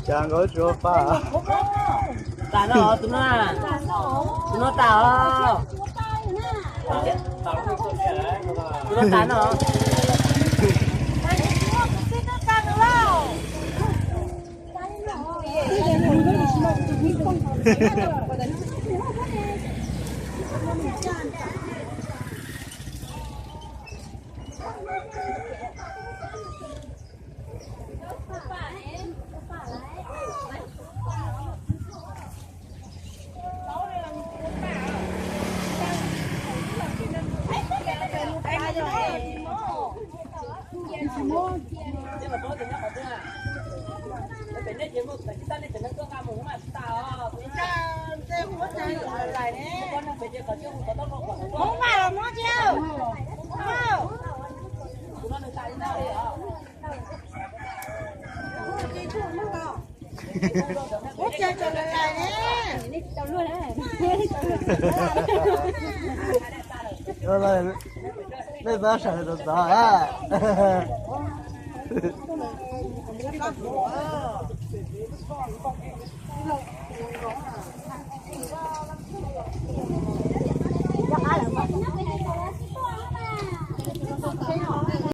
Cas nkawd tsis ua pa? Tas no tus no, tus no tas os. Tus no tas no. Hmoob mas los muab thiab. Ua cas tseem lais lais ne? Nej pab sawv txov txov a.